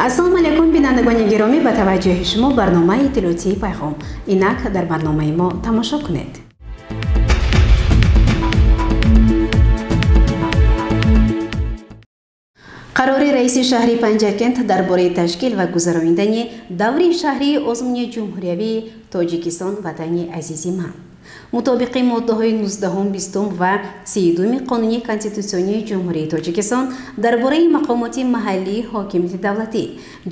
Ассалому алайкум, бинандагони гиромӣ, ба таваҷҷӯҳи шумо барномаи иттилоотии Пайғом. Инак дар барномаи мо тамошо кунед. Қарори раиси шаҳри Панҷакент дар бораи ташкил ва гузаронидани даври шаҳрии озмуни ҷумҳуриявии Тоҷикистон Ватани азизи ман. Мутобиқи моддаҳои 19, 20 ва 32 Қонуни Конститутсионии Ҷумҳурии Тоҷикистон дар бораи мақомоти маҳаллии ҳокимияти давлатӣ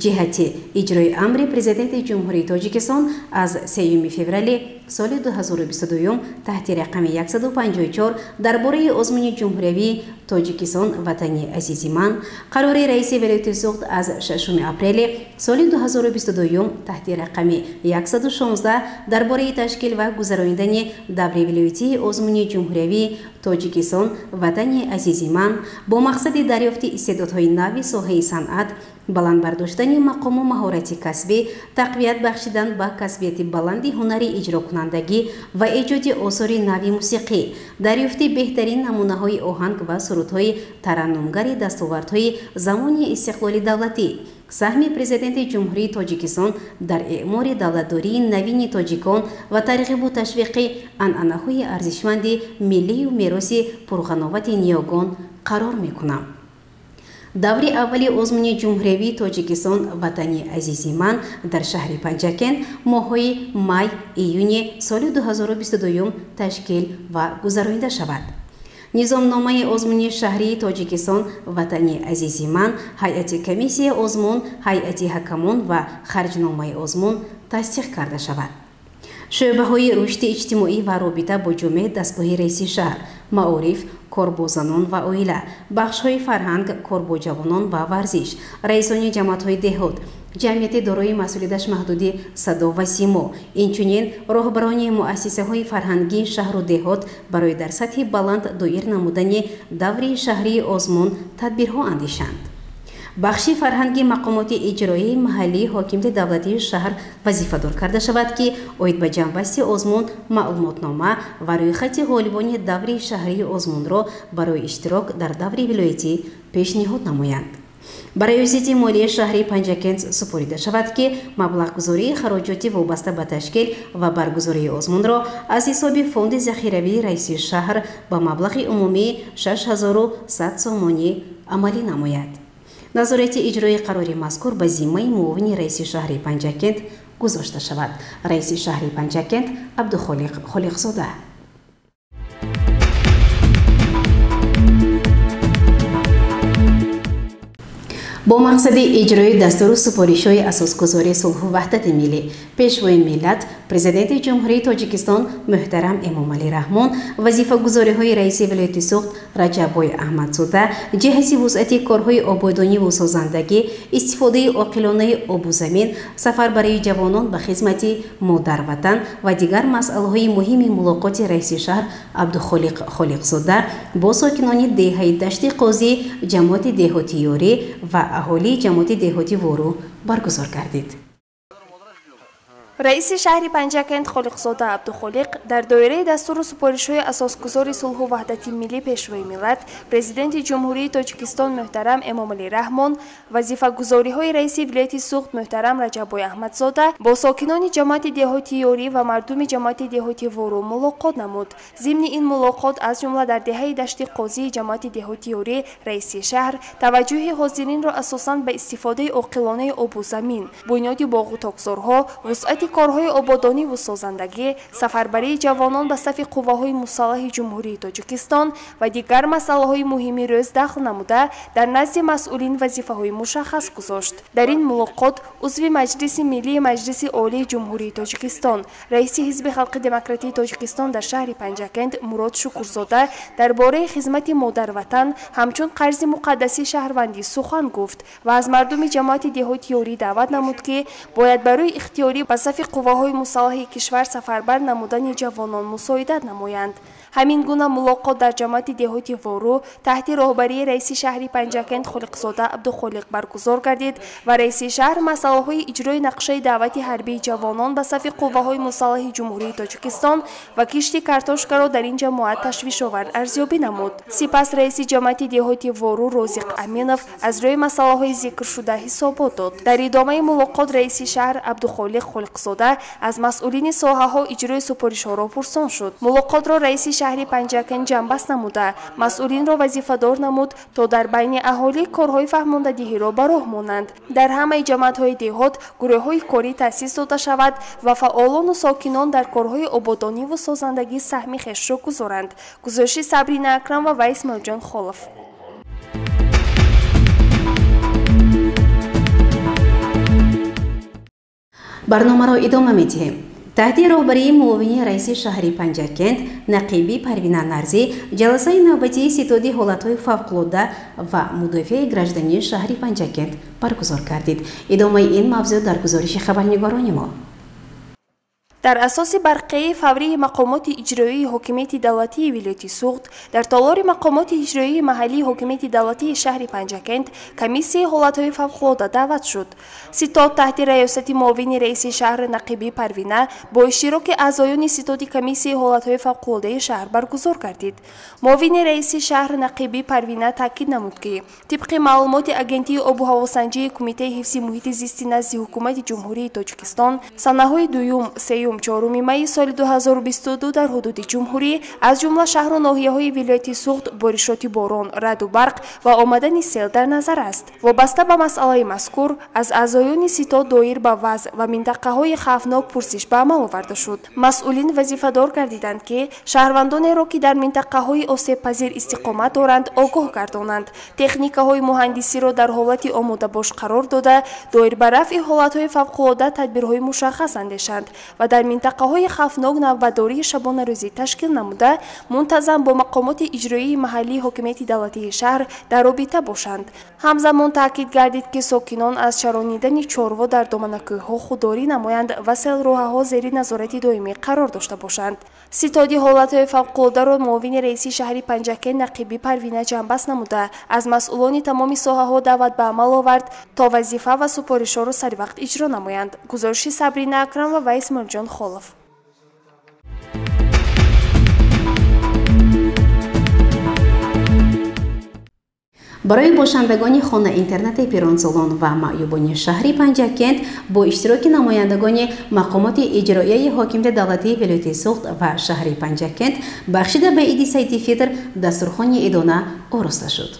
ҷиҳати иҷрои амри Президенти Ҷумҳурии Тоҷикистон аз 3 феврали соли 2022 таҳти рақами 154 дар бораи озмуни ҷумҳуриявии Тоҷикистон Ватани азизи ман, қарори раиси вилояти Суғд аз 6 апрели соли 2022 таҳти рақами 116 дар бораи ташкил ва гузаронидани даври вилоятии озмуни ҷумҳуриявии Тоҷикистон Ватани азизи ман бо мақсади дарёфти истеъдодҳои нави соҳаи санъат, баланд бардоштани мақому маҳорати касбӣ, тақвият бахшидан ба касбияти баланди ҳунари иҷрокунандагӣ ва эҷоди осори нави мусиқӣ, дарёфти беҳтарин намунаҳои оҳанг ва сурудҳои тараннумгари дастовардҳои замони истиқлоли давлатӣ, саҳми Президенти Ҷумҳурии Тоҷикистон дар эъмори давлатдории навини тоҷикон ва тарғибу ташвиқи анъанаҳои арзишманди миллию мероси пурғановати ниёгон қарор мекунам. Даври аввали озмуни ҷумҳуриявии Тоҷикистон Ватани азизи ман дар шаҳри Панҷакент моҳҳои май июни соли 2022 ташкил ва гузаронида шавад. Низомномаи озмуни шаҳрии Тоҷикистон Ватани азизи ман, ҳайати комиссияи озмун, ҳайати ҳакамон ва харҷномаи озмун тасдиқ карда шавад. Шӯъбаҳои рушди иҷтимоӣ ва робита бо ҷомеа дастгоҳи раиси шаҳр, маориф, кор бо занон ва оила, бахшҳои фарҳанг, кор бо ҷавонон ва варзиш, раисони ҷамоатҳои деҳот, ҷамъияти дорои масъулияташ маҳдуди Садо ва Симо, инчунин роҳбарони муассисаҳои фарҳангии шаҳру деҳот барои дар сатҳи баланд доир намудани даври шаҳрии озмун тадбирҳо андешанд. Бахши фарҳанги мақомоти иҷроии маҳаллии ҳокимияти давлатии шаҳр вазифадор карда шавад, ки оид ба ҷамъбасти озмун маълумотнома ва рӯйхати ғолибони даври шаҳрии озмунро барои иштирок дар даври вилоятӣ пешниҳод намоянд. Ба раёсати молияи шаҳри Панҷакент супорида шавад, ки маблағгузории хароҷоти вобаста ба ташкил ва баргузории озмунро аз ҳисоби фонди захиравии раиси шаҳр ба маблағи умумии 6100 сомонӣ амалӣ намояд. Назорати иҷрои қарори мазкур ба зиммаи муовини раиси шаҳри Панҷакент гузошта шавад. Раиси шаҳри Панҷакент Абдухолиқ Холиқзода. Бо мақсади иҷрои дастуру супоришҳои асосгузори сулҳу ваҳдати миллӣ, Пешвои миллат, Президенти Ҷумҳурии Тоҷикистон муҳтарам Эмомалӣ Раҳмон, вазифагузориҳои раиси вилояти Суғд Раҷаббой Аҳмадзода ҷиҳати вусъати корҳои ободониву созандагӣ, истифодаи оқилонаи обу замин, сафарбарии ҷавонон ба хизмати модарватан ва дигар масъалаҳои муҳими мулоқоти раиси шаҳр Абдухолиқ Холиқзода бо сокинони деҳаи Дашти Қозӣ, ҷамоати деҳоти Ёрӣ ва аҳолии ҷамоати деҳоти Вору баргузор гардид. Раиси шаҳри Панҷакент Холиқзода Абдухолиқ дар доираи дастуру супоришҳои асосгузори сулҳу ваҳдати миллӣ, Пешвои миллат, Президенти Ҷумҳурии Тоҷикистон муҳтарам Эмомалӣ Раҳмон, вазифагузориҳои раиси вилояти Суғд муҳтарам Раҷаббой Аҳмадзода бо сокинони ҷамоати деҳоти Ёрӣ ва мардуми ҷамоати деҳоти Вору мулоқот намуд. Зимни ин мулоқот аз ҷумла дар деҳаи Дашти Қозии ҷамоати деҳоти Ёрӣ раиси шаҳр таваҷҷӯҳи ҳозиринро асосан ба истифодаи оқилонаи обу замин, бунёди боғу токзорҳо, вусъати корҳои ободониву созандагӣ, сафарбарии ҷавонон ба сафи қувваҳои мусаллаҳи Ҷумҳурии Тоҷикистон ва дигар масъалаҳои муҳими рӯз дахл намуда, дар назди масъулин вазифаҳои мушаххас гузошт. Дар ин мулоқот узви Маҷлиси Миллии Маҷлиси Олии Ҷумҳурии Тоҷикистон, раиси Ҳизби Халқи Демократии Тоҷикистон дар шаҳри Панҷакент Мурод Шукурзода дар бораи хизмати модарватан ҳамчун қарзи муқаддаси шаҳрвандӣ сухан гуфт ва аз мардуми ҷамоати деҳоти Ёрӣ даъват намуд, ки бояд барои ихтиёрӣ ба сафи қувваҳои мусаллаҳи кишвар сафарбар намудани ҷавонон мусоидат намоянд. Ҳамин гуна мулоқот дар ҷамоати деҳоти Вору таҳти роҳбарии раиси шаҳри Панҷакент Холиқзода Абдухолиқ баргузор гардид ва раиси шаҳр масъалаҳои иҷрои нақшаи даъвати ҳарбии ҷавонон ба сафи қувваҳои мусаллаҳи Ҷумҳурии Тоҷикистон ва кишти картошкаро дар ин ҷамоат ташвишовар арзёбӣ намуд. Сипас раиси ҷамоати деҳоти Вору Розиқ Аминов аз рӯи масъалаҳои зикршуда ҳисобот дод. Дар идомаи мулоқот раиси шаҳр Абдухолиқ Холиқзода аз масъулини соҳаҳо иҷрои супоришҳоро пурсон шуд. Мулоқотро раиси шаҳри Панҷакент ҷамъбаст намуда, масъулинро вазифадор намуд, то дар байни аҳолӣ корҳои фаҳмондадиҳиро ба роҳ монанд. Дар ҳамаи ҷамоатҳои деҳот гурӯҳҳои корӣ таъсис дода шавад ва фаъолону сокинон дар корҳои ободониву созандагӣ саҳми хешро гузоранд. Гузориши Сабрина Акрамова ва Исмоилҷон Холов. Барномаро идома медиҳем. Таҳти роҳбарии муовини раиси шаҳри Панҷакент Нақиби Парвина Нарзӣ ҷаласаи навбатии ситоди ҳолатҳои фавқулодда ва мудофиаи граждании шаҳри Панҷакент баргузор гардид. Идомаи ин мавзӯъ дар гузориши хабарнигорони мо. Дар асоси барқияи фаврии мақомоти иҷроии ҳокимияти давлатии вилояти Суғд дар толори мақомоти иҷроии маҳаллии ҳокимияти давлатии шаҳри Панҷакент комиссияи ҳолатҳои фавқулодда даъват шуд. Ситод таҳти раёсати муовини раиси шаҳр Нақиби Парвина бо иштироки аъзоёни ситоди комиссияи ҳолатҳои фавқулоддаи шаҳр баргузор гардид. Муовини раиси шаҳр Нақиби Парвина таъкид намуд, ки тибқи маълумоти Агентии обу ҳавосанҷии Кумитаи ҳифзи муҳити зисти назди Ҳукумати Ҷумҳурии Тоҷикистон санаҳои 2, 3, 4 майи соли 2022 дар ҳудуди ҷумҳурӣ аз ҷумла шаҳру ноҳияҳои вилояти Суғд боришоти борон, раъду барқ ва омадани сел дар назар аст. Вобаста ба масъалаи мазкур аз аъзоёни ситод доир ба вазъ ва минтақаҳои хавфнок пурсиш ба амал оварда шуд. Масъулин вазифадор гардиданд, ки шаҳрвандонеро, ки дар минтақаҳои осебпазир истиқомат доранд, огоҳ гардонанд, техникаҳои муҳандисиро дар ҳолати омодабош қарор дода, доир ба рафъи ҳолатҳои фавқулодда тадбирҳои мушаххас андешанд ва дар минтақаҳои хавфнок навбатдории шабонарӯзӣ ташкил намуда, мунтазам бо мақомоти иҷроии маҳаллии ҳокимияти давлатии шаҳр дар робита бошанд. Ҳамзамон таъкид гардид, ки сокинон аз чаронидани чорво дар доманакӯҳҳо худдорӣ намоянд ва селроҳаҳо зери назорати доимӣ қарор дошта бошанд. Ситоди ҳолатҳои фавқулоддаро муовини раиси шаҳри Панҷакент Нақиби Парвина ҷамъбаст намуда, аз масъулони тамоми соҳаҳо даъват ба амал овард, то вазифа ва супоришҳоро саривақт иҷро намоянд. Гузориши Сабрина Акрамова ва Исмоилҷон Холов. Барои бошандагони хона-интернати пиронсолон ва маъюбони шаҳри Панҷакент бо иштироки намояндагони мақомоти иҷроияи ҳокимияти давлатии вилояти Суғд ва шаҳри Панҷакент бахшида ба иди Саиди Фитр дастурхони идона ороста шуд.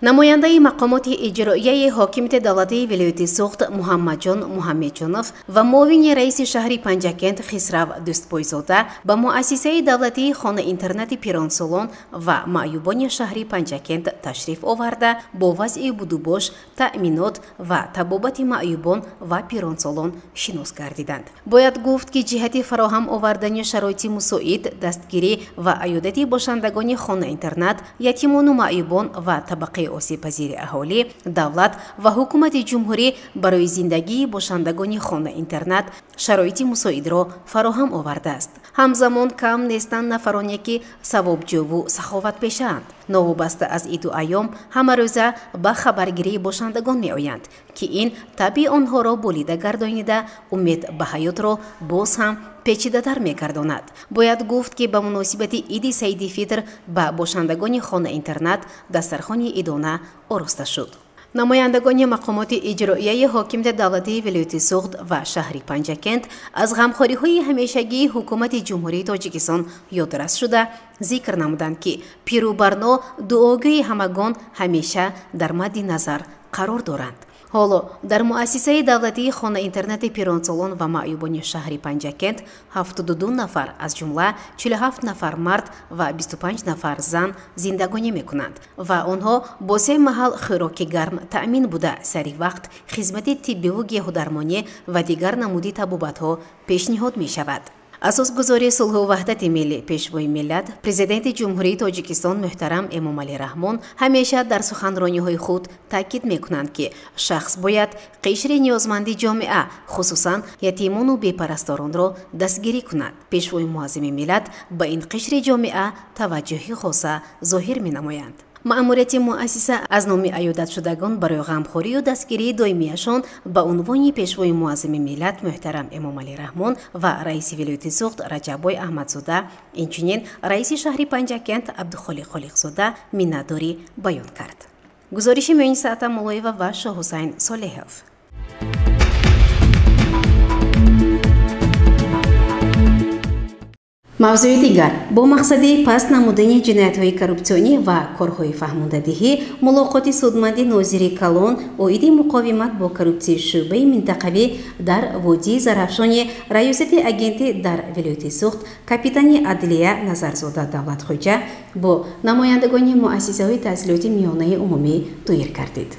Намояндаи мақомоти иҷроияи ҳокимияти давлатии вилояти Суғд Муҳаммадҷон Муҳаммедҷонов ва муовини раиси шаҳри Панҷакент Хисрав Дӯстбойзода ба муассисаи давлатии хона-интернати пиронсолон ва маъюбони шаҳри Панҷакент ташриф оварда, бо вазъи будубош, таъминот ва табобати маъюбон ва пиронсолон шинос гардиданд. Бояд гуфт, ки ҷиҳати фароҳам овардани шароити мусоид, дастгирӣ ва аёдати бошандагони хона-интернат, ятимону маъюбон ва табақаи осебпазири аҳолӣ, давлат ва ҳукумати ҷумҳурӣ барои зиндагии бошандагони хона-интернат шароити мусоидро фароҳам овардааст. Ҳамзамон кам нестанд нафароне, ки савобҷӯву саховатпешаанд. Новобаста аз иду айём ҳамарӯза ба хабаргирии бошандагон меоянд, ки ин табъи онҳоро болида гардонида, умед ба ҳаётро боз ҳам печидатар мегардонад. Бояд гуфт, ки ба муносибати иди Саиди Фитр ба бошандагони хона-интернат дастархони идона ороста шуд. Намояндагони мақомоти иҷроияи ҳокимияти давлатии вилояти Суғд ва шаҳри Панҷакент аз ғамхориҳои ҳамешагии ҳукумати Ҷумҳурии Тоҷикистон ёдрас шуда, зикр намуданд, ки пиру барно дуогӯи ҳамагон ҳамеша дар мадди назар қарор доранд. Ҳоло дар муассисаи давлатии хона-интернати пиронсолон ва маъюбони шаҳри Панҷакент 72 нафар, аз ҷумла 47 нафар мард ва 25 нафар зан зиндагонӣ мекунанд ва онҳо бо се маҳал хӯроки гарм таъмин буда, сари вақт хизмати тиббиву гиёҳдармонӣ ва дигар намуди табобатҳо пешниҳод мешавад. Асосгузори сулҳу ваҳдати миллӣ, Пешвои миллат, Президенти Ҷумҳурии Тоҷикистон муҳтарам Эмомалӣ Раҳмон ҳамеша дар суханрониҳои худ таъкид мекунанд, ки шахс бояд қишри ниёзманди ҷомеа, хусусан ятимону бепарасторонро дастгирӣ кунад. Пешвои муаззами миллат ба ин қишри ҷомеа таваҷҷӯҳи хоса зоҳир менамоянд. Маъмурияти муассиса аз номи аёдатшудагон барои ғамхорию дастгирии доимияшон ба унвони Пешвои муаззами миллат муҳтарам Эмомалӣ Раҳмон ва раиси вилояти Суғд Раҷаббой Аҳмадзода, инчунин раиси шаҳри Панҷакент Абдухолиқ Холиқзода миннатдорӣ баён кард. Гузориши Муниса Атамуллоева ва Шоҳҳусайн Солеҳов. Мавзӯи дигар: бо мақсади паст намудани ҷиноятҳои коррупсионӣ ва корҳои фаҳмондадиҳӣ мулоқоти судманди нозири калон оиди муқовимат бо коррупсияи шӯъбаи минтақавӣ дар водии Зарафшони раёсати агентӣ дар вилояти Суғд капитани адлия Назарзода Давлатхоҷа бо намояндагони муассисаҳои таҳсилоти миёнаи умумӣ доир гардид.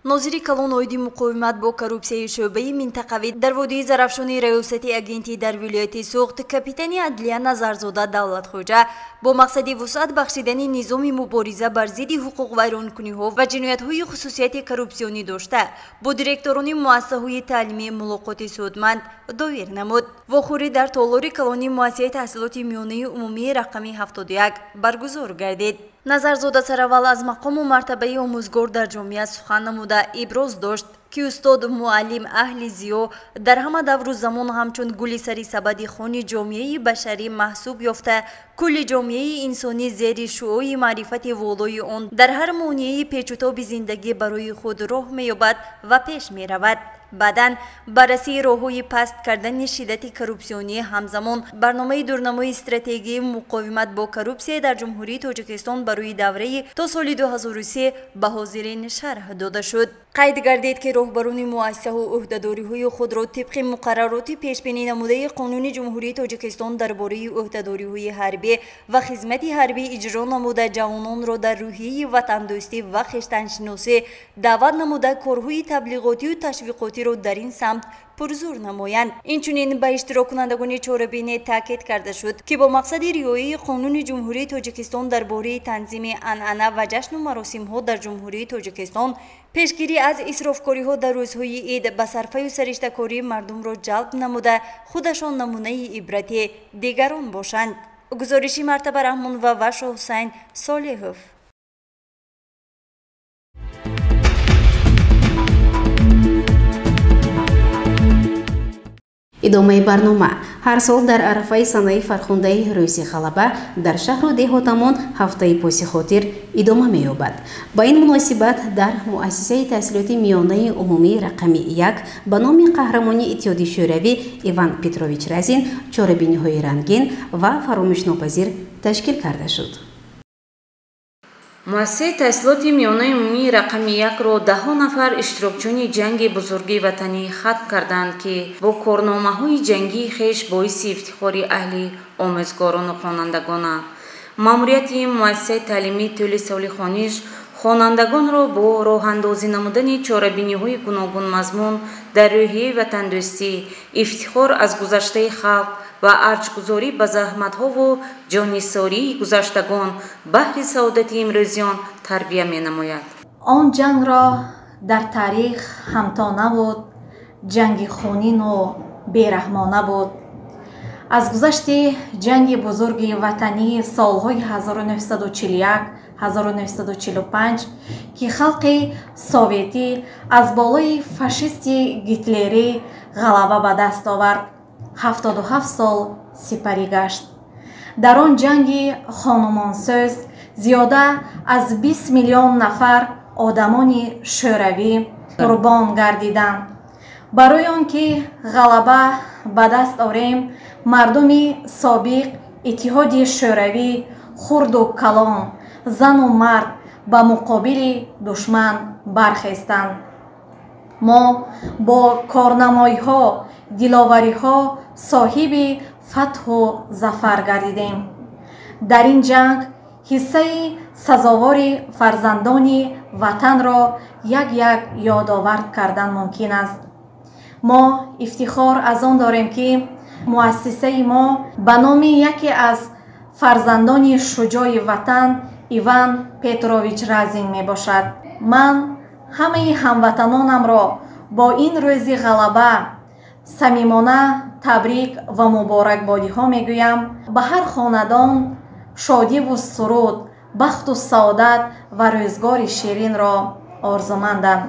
Нозири калон оиди муқовимат бо коррупсияи шӯъбаи минтақавӣ дар водии Зарафшони раёсати агентӣ дар вилояти Суғд капитани адлия Назарзода Давлатхоҷа бо мақсади вусъат бахшидани низоми мубориза бар зидди ҳуқуқвайронкуниҳо ва ҷиноятҳои хусусияти коррупсионӣ дошта бо директорони муассисаҳои таълимӣ мулоқоти судманд доир намуд. Вохӯрӣ дар толори калони муассисаи таҳсилоти миёнаи умумии рақами 71 баргузор гардид. Назарзода сараввал аз мақому мартабаи омӯзгор дар ҷомеа сухан намуда иброз дошт, ки устод муаллим аҳли зиё дар ҳама давру замон ҳамчун гули сари сабади хони ҷомеаи башарӣ маҳсуб ёфта, кулли ҷомеаи инсонӣ зери шуои маърифати волои он дар ҳар монеаи печутоби зиндагӣ барои худ роҳ меёбад ва пеш меравад. Баъдан баррасии роҳҳои паст кардани шиддати коррупсионӣ, ҳамзамон барномаи дурнамои стратегияи муқовимат бо коррупсия дар Ҷумҳурии Тоҷикистон барои давраи то соли 2003 ба ҳозирин шарҳ дода шуд. Қайд гардид, ки роҳбарони муассисаҳо ӯҳдадориҳои худро тибқи муқаррароти пешбинӣ намудаи Қонуни Ҷумҳурии Тоҷикистон дар бораи ӯҳдадориҳои ҳарбӣ ва хизмати ҳарбӣ иҷро намуда, ҷавононро дар рӯҳияи ватандӯстӣ ва хештаншиносӣ даъват намуда, корҳои таблиғотию ташвиқотиро дар ин самт пурзур намоянд. Инчунин ба иштироккунандагони чорабинӣ таъкид карда шуд, ки бо мақсади риояи Қонуни Ҷумҳурии Тоҷикистон дар бораи танзими анъана ва ҷашну маросимҳо дар Ҷумҳурии Тоҷикистон, пешгирӣ аз исрофкориҳо дар рӯзҳои ид ба сарфаю сариштакории мардумро ҷалб намуда, худашон намунаи ибрати дигарон бошанд. Гузориши Мартаба Раҳмонова ва Шоҳҳусайн Солеҳов. Идомаи барнома. Ҳар сол дар арафаи санаи фархундаи рӯзи ғалаба дар шаҳру деҳотамон ҳафтаи посихотир идома меёбад. Ба ин муносибат дар муассисаи таҳсилоти миёнаи умумии рақами 1 ба номи қаҳрамони Иттиҳоди Шӯравӣ Иван Петрович Разин чорабиниҳои рангин ва фаромӯшнопазир ташкил карда шуд. Муассисаи таҳсилоти миёнаи умумии рақами 1-ро даҳҳо нафар иштирокчиёни ҷанги бузурги ватанӣ хатм карданд, ки бо корномаҳои ҷангии хеш боиси ифтихори аҳли омӯзгорону хонандагонанд. Маъмурияти муассисаи таълимӣ тӯли соли хониш хонандагонро бо роҳандозӣ намудани чорабиниҳои гуногунмазмун дар рӯҳияи ватандӯстӣ, ифтихор аз гузаштаи халқ ва арҷгузорӣ ба заҳматҳову ҷоннисории гузаштагон баҳри саодати имрӯзиён тарбия менамояд. Он ҷангро дар таърих ҳамто набуд, ҷанги хунину бераҳмона буд. Аз гузашти ҷанги бузурги ватанӣ солҳои 1941-1945, ки халқи советӣ аз болои фашисти гитлерӣ ғалаба ба даст овард, 77 сол сипарӣ гашт. Дар он ҷанги хонумонсӯз зиёда аз 20 миллион нафар одамони шӯравӣ қурбон гардиданд. Барои он ки ғалаба ба даст орем, мардуми собиқ Иттиҳоди Шӯравӣ хурду калон, зану мард ба муқобили душман бархестанд. Мо бо корнамоиҳо, диловариҳо соҳиби фатҳу зафар гардидем. Дар ин ҷанг ҳиссаи сазовори фарзандони ватанро як-як ёдовард кардан мумкин аст. Мо ифтихор аз он дорем, ки муассисаи мо ба номи яке аз фарзандони шуҷои ватан Иван Петрович Разин мебошад. Ман ҳамаи ҳамватанонамро бо ин рӯзи ғалаба самимона табрик ва муборакбодиҳо мегӯям. Ба ҳар хонадон шодиву суруд, бахту саодат ва рӯзгори ширинро орзумандам.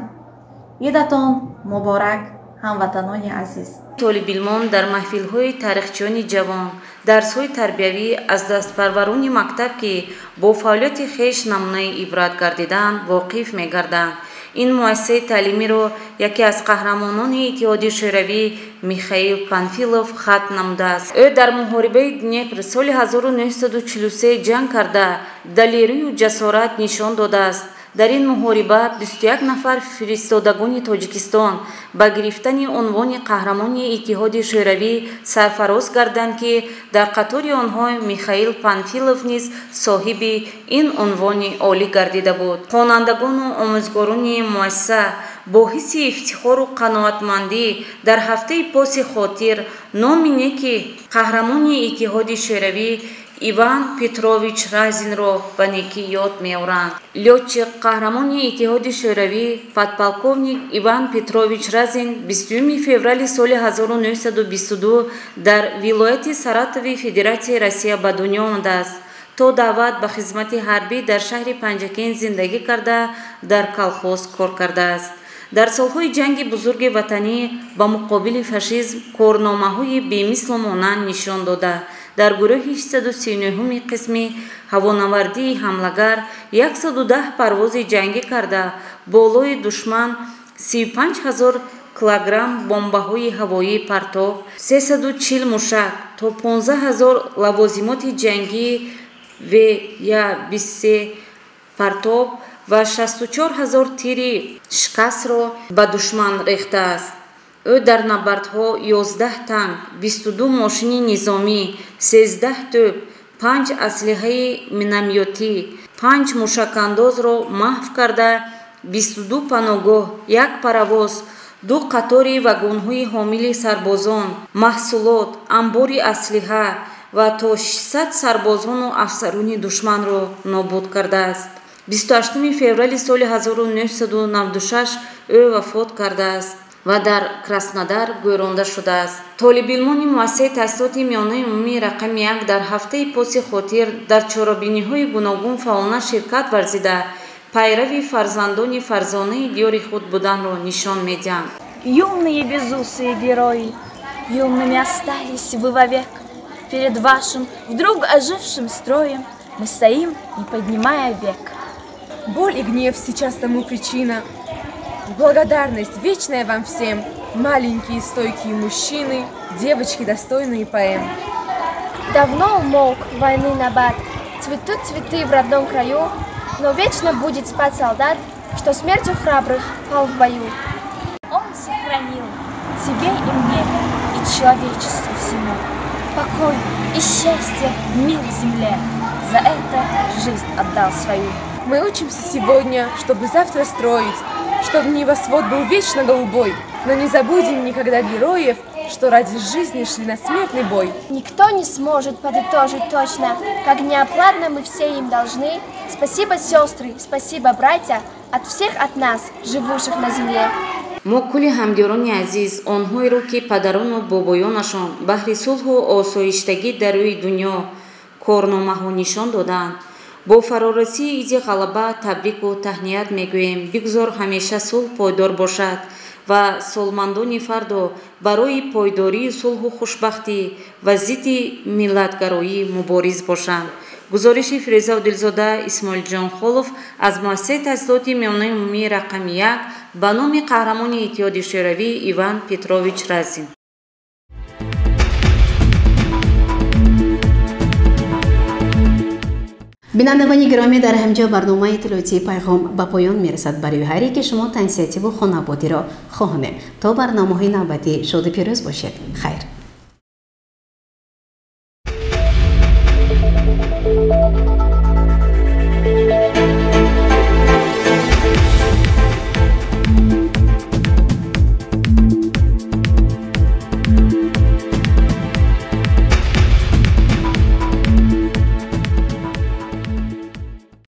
Идатон муборак, ҳамватанони азиз. Толибилмон дар маҳфилҳои таърихчиёни ҷавон, дарсҳои тарбиявӣ аз дастпарварони мактаб, ки бо фаъолияти хеш намунаи ибрат гардидаанд, воқиф мегарданд. Ин муассисаи таълимиро яке аз қаҳрамонони Иттиҳоди Шӯравӣ Михаил Панфилов хатм намудааст. Ӯ дар муҳорибаи Днепр соли 1943 ҷанг карда, далерию ҷасорат нишон додааст. Дар ин муҳориба 21 нафар фиристодагони Тоҷикистон ба гирифтани унвони қаҳрамони Иттиҳоди Шӯравӣ сарфароз гарданд, ки дар қатори онҳо Михаил Панфилов низ соҳиби ин унвони олӣ гардида буд. Хонандагону омӯзгорони муассиса бо ҳисси ифтихору қаноатмандӣ дар ҳафтаи поси хотир номи неки қаҳрамони Иттиҳоди Шӯравӣ Иван Петрович Разинро ба некӣ ёд меоранд. Лётчик, қаҳрамони Иттиҳоди Шӯравӣ, подполковник Иван Петрович Разин 20 феврали соли 1922 дар вилояти Саратови Федератсияи Россия ба дунё омадааст. То даъват ба хизмати ҳарбӣ дар шаҳри Панҷакент зиндагӣ карда, дар колхоз кор кардааст. Дар солҳои ҷанги бузурги ватанӣ ба муқобили фашизм корномаҳои бемислу монанд нишон дода, дар гурӯҳи 639-уми қисми ҳавонавардии ҳамлагар 110 парвози ҷангӣ карда, болои душман 35 000 килограмм бомбаҳои ҳавоӣ партов, 340 мушак, то 15 000 лавозимоти ҷангии В-23 партов ва 64 000 тири шикастро ба душман рехтааст. Ӯ дар набардҳо 11 танк, 22 мошини низомӣ, 13 тӯб, 5 аслиҳаи миномётӣ, 5 мушакандозро маҳв карда, 22 паноҳгоҳ, як паровоз, 2 қатори вагонҳои ҳомили сарбозон, маҳсулот, амбори аслиҳа ва то 600 сарбозону афсарони душманро нобуд кардааст. 28 феврали соли 1996 ӯ вафот кардааст ва дар Краснодар гӯронда шудааст. Толибилмони муассисаи таҳсилоти миёнаи умумии рақами 1 дар ҳафтаи поси хотир дар чорабиниҳои гуногун фаъолона ширкат варзида, пайрави фарзандони фарзонаи диёри худ буданро нишон медиҳанд. Юные безусые герои, юными остались вы вовек. Перед вашим вдруг ожившим строем мы стоим, не поднимая век. Боль и гнев сейчас тому причина. Благодарность вечная вам всем, маленькие стойкие мужчины, девочки, достойные поэм. Давно умолк войны набат, цветут цветы в родном краю, но вечно будет спать солдат, что смертью храбрых пал в бою. Он сохранил тебе и мне, и человечеству всему покой и счастье, мир земле. За это жизнь отдал свою. Мы учимся сегодня, чтобы завтра строить, чтобы небосвод был вечно голубой. Но не забудем никогда героев, что ради жизни шли на смертный бой. Никто не сможет подытожить точно, как неоплатно мы все им должны. Спасибо, сестры, спасибо, братья, от всех от нас, живущих на земле. Мо кулли ҳамдиёрони азиз, онҳоеро, ки падарону бобоёнашон баҳри сулҳу осоиштагӣ дар рӯи дунё корномаҳо нишон доданд, бо фарорасии иди ғалаба табрику таҳният мегӯем. Бигзор ҳамеша сулҳ пойдор бошад ва солмандони фардо барои пойдории сулҳу хушбахтӣ ва зидди миллатгароӣ мубориз бошанд. Гузориши Фирӯза Одилзода, Исмоилҷон Холов аз муассисаи таҳсилоти миёнаи умумии рақами 1 ба номи қаҳрамони Иттиҳоди Шӯравӣ Иван Петрович Разин. Бинандагони гиромӣ, дар ҳамҷо барномаи иттилоотии пайғом ба поён мерасад. Барои ҳар яке шумо тансиҳативу хонободиро хоҳонем. То барномаҳои навбатӣ шоду пирӯз бошед. Хайр.